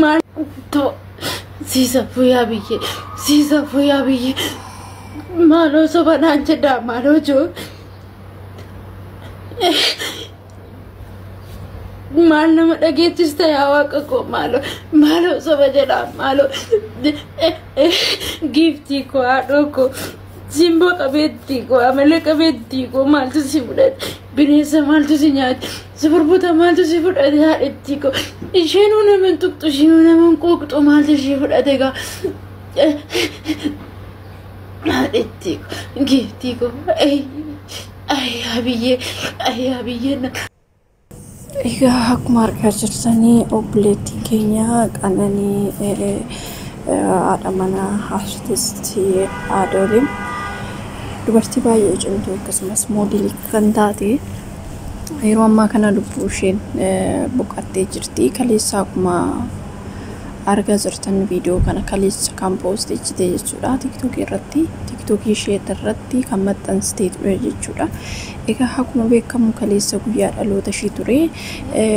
Maal siisa fuyyaa biyyee, siisa fuyyaa biyyee, maaloo soba naan jedhaa, maaloo joo maal nama dhageechista? Yaa Waaqa koo, maaloo, maaloo soba jedhaa, maaloo. Giiftii koo, haadhoo koo, simboo qabeettii koo, amala qabeettii koo, maaltu si fudhate? Bineensa maaltu si nyaate? Si burbuta maaltu si fudhate? Haadhattii koo, isheenuu nama hin tuqxu, isheenuu nama hin quuqxu, maaltu ishee fudhate gaa? Haadhattii koo, giiftii koo, ayyaa biyyee, ayyaa biyyee. Egaa akkuma argaa jirtanii obboleettiin keenya Qananii haadha manaa artistii Adooliin dubartii baay'ee cimtuu akkasumas moodelii kan taate yeroo ammaa kana lubbuu isheen boqottee jirti. Kaleessa akkuma argaa jirtan viidiyoo kana kaleessa kan poostechite jechuudha. Tiktookii irratti, tiktookii ishee irratti kan maxxansitee ture jechuudha. Egaa akkuma beekamu kaleessa guyyaa dhaloota ishee ture.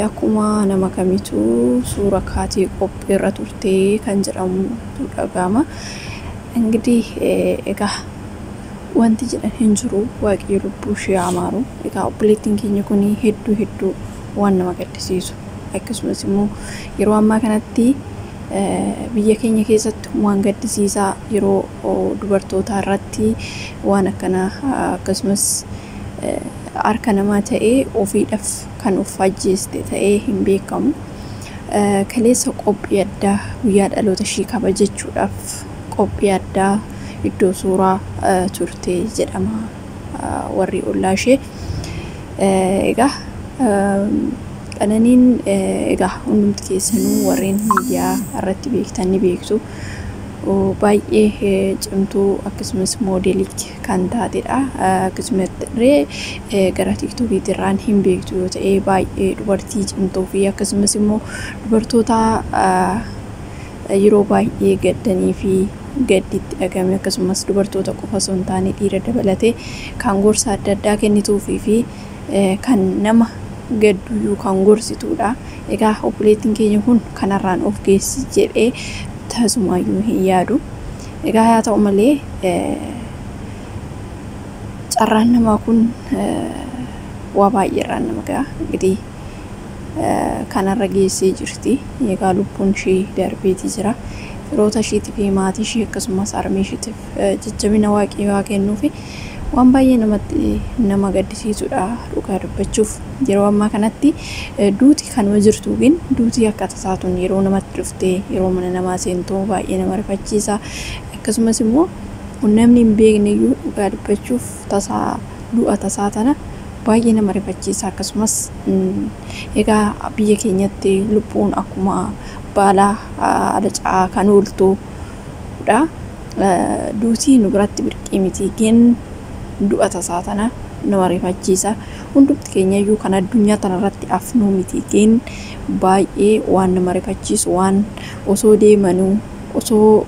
Akkuma nama kamiituu suura kaatee qophiirra turte kan jedhamutu dhaga'ama. Ingidihi egaa wanti jedhan hin jiru, Waaqayyo lubbuu ishee haa maaru. Egaa obboleettiin keenya kun hedduu hedduu waan nama gaddisiisu, akkasumas immoo yeroo ammaa kanatti biyya keenya keessatti waan gaddisiisaa yeroo dubartootaa irratti waan akkanaa, akkasumas harka namaa ta'ee ofiidhaaf kan of ajjeeste ta'ee hin beekamu. Kaleessa qophii addaa guyyaa dhaloota ishee kabajachuudhaaf qophii addaa iddoo suuraa turte jedhama warri ollaa ishee. Egaa Qananiin egaa hundumti keessanuu warreen miidiyaa irratti beektan ni beektu. Baay'ee cimtuu akkasumas moodelii kan taatedha. Akkasumas illee gara tiktookiitti irraan hin beektu yoo ta'e baay'ee dubartii cimtuu fi akkasumas immoo dubartoota yeroo baay'ee gaddanii fi gadditti dhagame, akkasumas dubartoota qofa osoo hin taane dhiira dabalatee kan gorsa adda addaa kennituufii fi kan nama gadduyyuu kan gorsituudha. Egaa obboleettiin keenya kun kanarraan of geessi jedhee tasumaayyuu hin yaadu. Egaa haa ta'u malee carraan namaa kun waa baay'eerraan nama ga'a. Ingidihi kanarra geessee jirti. Egaa lubbuun ishee darbeeti jira. Firoota isheetii fi maatii ishee akkasumas harmee isheetiif jajjabina Waaqayyo haa kennuufi. Waan baay'ee namatti nama gaddisiisudha dhugaa dubbachuuf. Yeroo ammaa kanatti duuti kanuma jirtu, gin duuti akka tasaatuun yeroo namatti dhuftee yeroo mana namaa seentu baay'ee nama rifachiisa. Akkasumas immoo namni hin beekne iyyuu dhugaa dubbachuuf tasaa du'a tasaa tana baay'ee nama rifachiisa. Akkasumas egaa biyya keenyatti lubbuun akkuma baala alacaa kan ooltudha. Duutii nu biratti birqii miti, gin du'a tasaa tana nama rifachiisa. Hundumti keenya iyyuu kan addunyaa tanarratti afnuu miti, gin baay'ee waan nama rifachiisu, waan osoo deemanuu osoo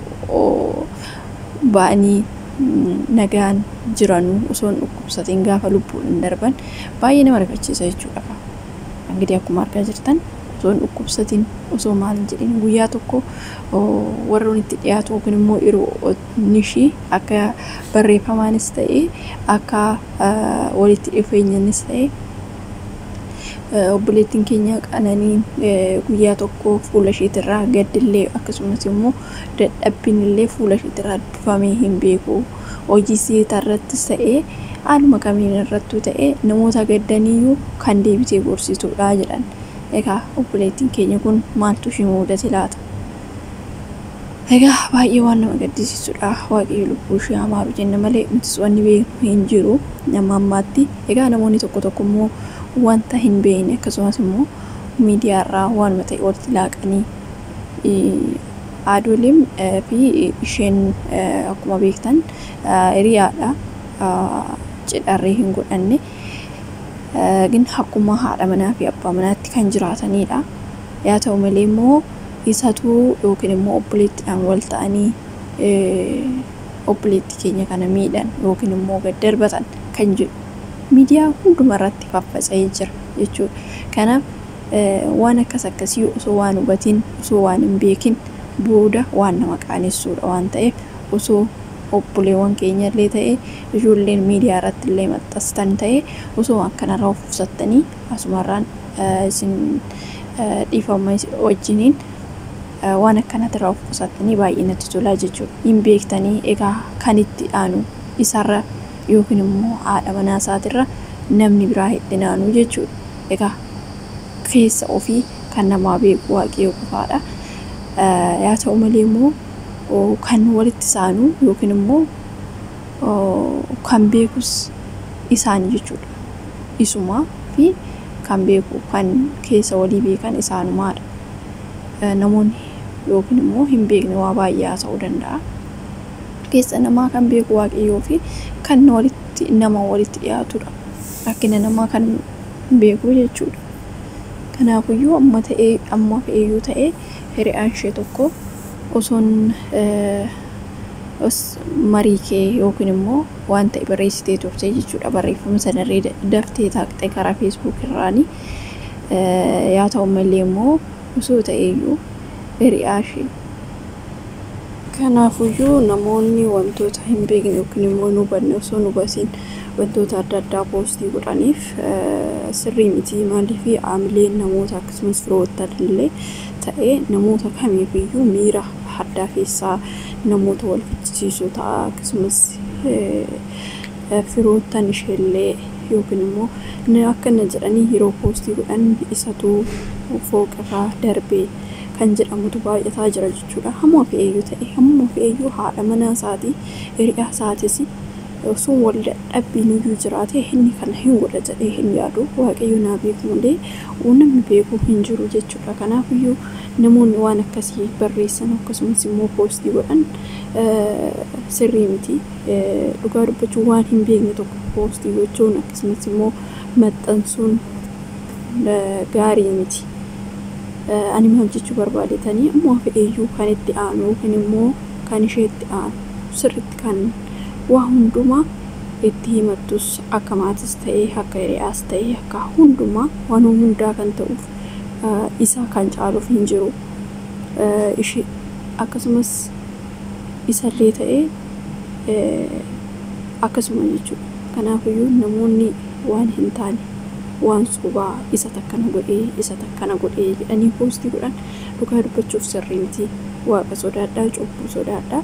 ba'anii nagaan jiranuu osoo hin dhukkubsatiin gaafa lubbuudhaan darban baay'ee nama rifachiisa jechuudha. Ingidihi akkuma argaa jirtan osoo hin dhukkubsatiin, osoo maal hin jedhin guyyaa tokko warroon itti dhiyaatu yookiin immoo yeroo ishii akka barreeffamaanis ta'e akka walitti dhufeenyanis ta'e obboleettiin keenya Qananiin guyyaa tokko fuula isheetirraa gaddillee akkasumas immoo dadhabbiinillee fuula isheetirraa dubbifamee hin beeku. Hojii seetaa irrattis ta'ee haaluma kamiin irrattuu ta'e namoota gaddaniyyuu kan deebitee gorsituudha jedhan. Egaa obboleettiin keenya kun maaltu ishee mudate laata? Egaa baay'ee waan nama gaddisiisudha. Waaqayyo lubbuu ishee haa maaru jenna malee nutis wanni beeknu hin jiru nama ammaatti. Egaa namoonni tokko tokko immoo wanta hin beekne akkasumas immoo miidiyaarraa waanuma ta'e walitti laaqanii, Adooliin fi isheen akkuma beektan hiriyaadha. Cidharree hin godhanne. Gin akkuma haadha manaa fi abbaa manaatti kan jiraatanidha. Yaa ta'u malee immoo isatu yookiin immoo obboleettiidhaan wal ta'anii obboleettii keenya kana miidhan yookiin immoo gad darbatan kan jedhu miidiyaa hunduma irratti faffaca'ee jira jechuudha. Kanaaf Waan akkas akkasii osoo waan hubatiin, osoo waan hin beekin booda waan nama qaanessuudha waan ta'eef, osoo obboleewwan keenya illee ta'e, ijoolleen miidiyaa irratti illee maxxanstan ta'e, osoo waan kanarraa of qusattanii, asumarraan isin dhiifama wajjiniin, waan akkanaatirraa of qusattanii baay'ee natti tolaa jechuudha. Hin beektanii egaa kan itti aanu isarra yookiin immoo haadha manaa isaatirra namni biraa itti naanu jechuudha. Egaa keessa ofii kan namaa beeku Waaqayyo qofaadha. Yaa ta'u malee immoo kan walitti saanu yookiin immoo kan beekus isaan jechuudha. Isumaa fi kan beeku, kan keessa walii beekan isaanumaadha. Namoonni yookiin immoo hin beekne waa baay'ee haasa'uu danda'a. Keessa namaa kan beeku Waaqayyoo fi kan walitti nama walitti dhiyaatudha. Rakkina namaa kan beeku jechuudha. Kanaafiyyuu amma ta'ee, amma fe'eeyyuu ta'ee, hiriyaan ishee tokko osoon marii kee yookiin immoo waan ta'e barreessitee turte jechuudha. Barreeffama sanarree daftee taaqxee karaa Facebook irraani. Yaa ta'u malee immoo osoo ta'eeyyuu hiriyaa ishee. Kanaafiyyuu namoonni wantoota hin beekne yookiin immoo hin hubanne osoo hin hubatiin wantoota adda addaa post godhaniif sirrii miti. Maaliif haamileen namoota akkasumas firoottan illee ta'ee namoota kamiifiyyuu miira addaa keessaa namoota wal fichisiisuu ta'a. Akkasumas firoottan isheellee yookiin immoo akkana jedhanii yeroo post godhan isatu fooqirraa darbee kan jedhamutu baay'ataa jira jechuudha. Hamma fe'eeyyuu ta'e, hamma fe'eeyyuu haadha manaa isaatii, hiriyaa isaatis osoo wal dadhabbiin iyyuu jiraate, inni kana hin godha jedhee hin yaadu. Waaqayyo naa beeku malee namni beeku hin jiru jechuudha. Kanaafiyyuu namoonni waan akkasii barreessan akkasumas immoo post godhan sirrii miti. Dhugaa dubbachuu waan hin beekne tokko post gochuun akkasumas immoo maxxansuun gaarii miti. Ani maal jechuu barbaadetanii, ammoo fe'eeyyuu kan itti aanu yookiin immoo kan ishee itti aanu sirriitti kan waa hundumaa itti himattus, akka maatis ta'ee, akka hiriyaas ta'ee, akka hundumaa waan hundaa kan ta'uuf isa kan caaluuf hin jiru. Ishee akkasumas isallee ta'ee akkasuma jechuudha. Kanaafiyyuu namoonni waan hin taane, waan sobaa, isa takkana godhee, isa takkana godhee jedhanii post godhan dhugaa dubbachuuf sirrii miti. Waaqa sodaadhaa, cubbuu sodaadhaa.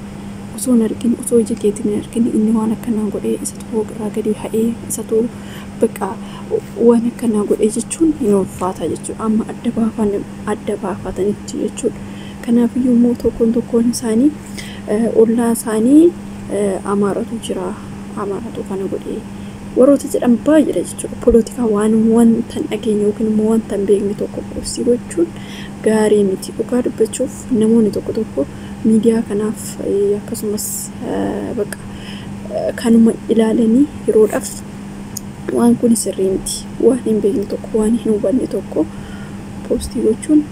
Osoo hin argin, osoo ija keetiin hin argin, inni waan akkanaa godhee, isatu fooqirraa gadi ha'ee, isatu bakka waan akkanaa godhee jechuun hin ulfaata jechuudha. Amma adda baafan adda baafatanitti jechuudha. Kanaafiyyuu immoo tokkoon tokkoon isaanii ollaa isaanii Amaaratu jira, Amaaratu kana godhee warroota jedhan baay'eedha jechuudha. Poolitikaa waan wanta hin dhageenye yookiin immoo wanta hin beekne tokko post gochuun gaarii miti. Dhugaa dubbachuuf namoonni tokko tokko miidiyaa kanaaf akkasumas bakka kanuma ilaalanii yeroodhaaf waan kun sirrii miti. Waan hin beekne tokko, waan hin hubanne tokko post gochuun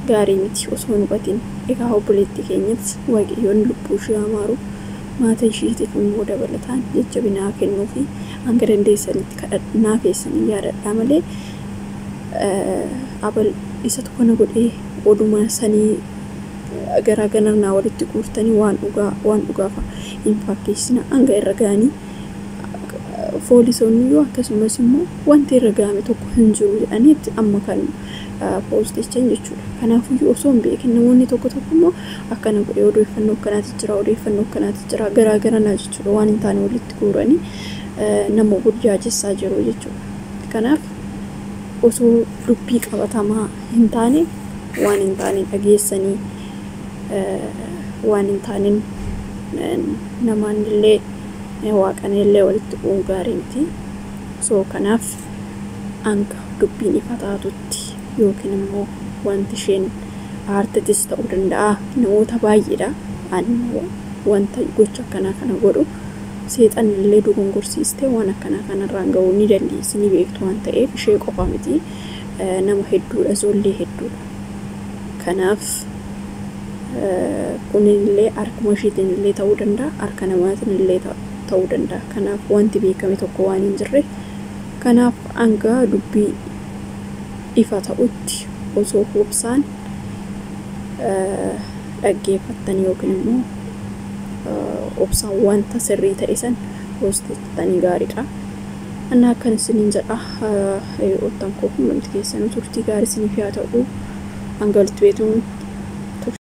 gaarii miti osoo hin hubatin. Egaa obboleettii keenyas Waaqayyoon lubbuu ishee amaaru, maatii isheetiif immoo dabalataan jajjabinaa kennuu fi hanga dandeessanitti kadhannaa keessanii yaadadhaa malee, abal isatu kana godhee oduma sanii garaa ganarnaa walitti guurtanii waan dhugaa waan dhugaafa hin fakkeessina. Hanga irra ga'anii poolisoonni iyyuu akkasumas immoo wanti irra ga'ame tokko hin jiru jedhanii amma kan poostichan jechuudha. Kanaafiyyuu osoo hin beekin namoonni tokko tokko immoo akkana godhee, odeeffannoo akkanaati jira, odeeffannoo akkanaati jira, garaa garanaa jechuudha, waan hin taane walitti guuranii nama burjaajessaa jiru jechuudha. Kanaaf osoo dubbii qabatamaa hin taane waan hin taane dhageessanii waan hin taaneen namaan illee waaqan illee walitti bu'uun gaarii miti. So kanaaf hanga dubbiin ifa taatutti yookiin immoo wanti isheen aartitis ta'uu danda'a, namoota baay'eedha wanta gocha akkanaa kana godhu, seexan illee dogongorsiistee waan akkanaa kanarraan ga'uu ni dandeessi, ni beektu waan ta'eef ishee qofa miti, nama hedduudha, ijoollee hedduudha. Kanaaf kunillee harkuma isheetiin illee ta'uu danda'a, harka namaatiin illee ta'uu danda'a. Kanaaf wanti beekame tokko waan hin jirre, kanaaf hanga dubbii ifa ta'utti osoo obsaan dhaggeeffattan yookiin immoo obsaan wanta sirrii ta'e san hojjettanii gaariidha. Annaa akkan isiniin jedha, hiriyoottan koo hundumti keessanuu turtii gaarii isiniif haa ta'u. Hanga walitti beektuun